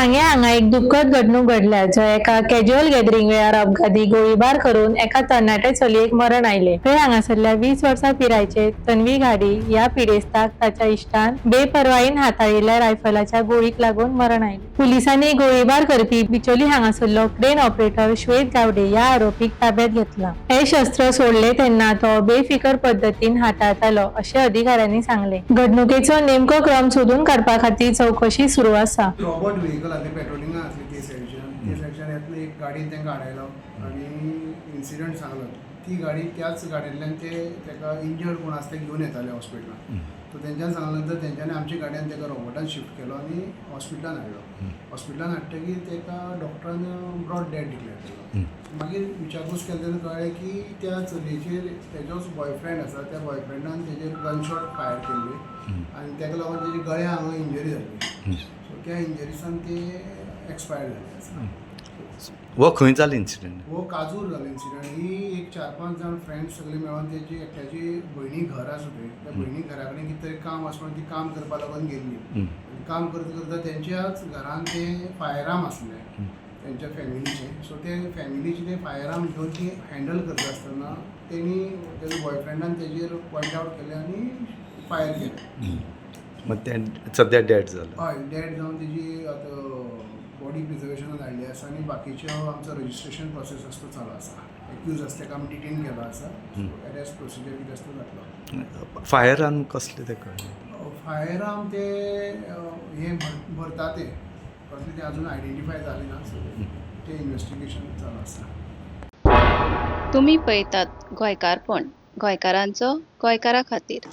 सांगे हांगा एक दुःखद घडणूक घडल्या, जंय एका कॅज्युअल गॅदरिंग वेळार अपघाती गोळीबार करून एका तरणाट्या चलयेक मरण आयलें. थंय हांगासरल्या 20 वर्सां पिरायेचे तन्वी घाडी ह्या पिडेस्ताक ताच्या इश्टान बेपर्वाईन हाताळिल्ल्या रायफलाच्या गोळीक लागून मरण आयलें. पुलिसांनी गोळीबार करपी बिचोली हांगासरलो क्रेन ऑपरेटर श्वेत गावडे ह्या आरोपीक ताब्यात घेतला. हे शस्त्र सोडले तेन्ना तो बेफिकर पद्दतीन हाताळतालो अशें अधिकाऱ्यांनी सांगलें. घडणुकेचो नेमको क्रम सोदून काडपा खातीर चवकशी सुरू आसा. रॉबर्ट व्हेकल आसलें, पेट्रोलिंगान आसलें ते सायडीच्यान. ते सायडच्यान येतना एक गाडयेन तांकां आडायलो आनी इन्सिडंट सांगलो. ती गाडी, त्याच गाडयेंतल्यान ते ताका इंजर्ड कोण आसा ते घेवन येताले हॉस्पिटलान. सो तेंच्यान सांगल्या नंतर तेंच्यांनी आमच्या गाडयेन ताका रॉबर्टान शिफ्ट केलो आनी हॉस्पिटलान हाडलो. हॉस्पिटलान हाडटकीर ताका डॉक्टरान ब्रॉट डेड डिक्लेअर केलो. मागीर विचारपूस केली तेन्ना कळ्ळें की त्या चलयेचेर तेजोच बॉयफ्रेंड आसा, त्या बॉयफ्रेंडान तेजेर गनशॉट फायर केल्ली आनी ताका लागून तेजी गळ्या हांगा इंजरी जाल्ली. सो त्या इंजरीसान ते एक्सपायर्ड जाल्ले आसा. हो खंय जालो इन्सिडंट? हो काजूर जालो इन्सिडंट. ही एक चार पांच जाण फ्रेंड्स सगळे मेळोन तेजी एकट्याची भयणी घर आसा थंय, त्या भयणी घरा कडेन कितें तरी काम आसा म्हणून ती काम करपा लागून गेल्ली आनी काम करता करता तेंच्याच घरान ते फायर आर्म आसले तेंच्या फॅमिलीचे. सो ते फॅमिलीचे ते फायर आर्म घेवन ती हँडल करता आसतना तेणी तेजो बॉयफ्रेंडान तेजेर पॉयंट आवट केलें आनी फायर केलें. मग ते सद्या डेड जालो? हय, डेड जावन तेजी आतां बॉडी प्रिजर्वेशनान हाडली आसा आनी बाकीच्यो आमचो रजिस्ट्रेशन प्रोसेस आसा तो चालू आसा. एक्यूज आसा ताका आमी डिटेन केलो आसा. अरेस्ट प्रोसिजर कितें आसा तो जातलो. फायर आर्म कसले ते कळ्ळें? फायर आर्म ते हे भरता, ते कसले ते अजून आयडेंटिफाय जाले ना. सो ते इन्वेस्टिगेशन चालू आसा. तुमी पळयतात गोंयकारपण, गोंयकारांचो गोंयकारा खातीर.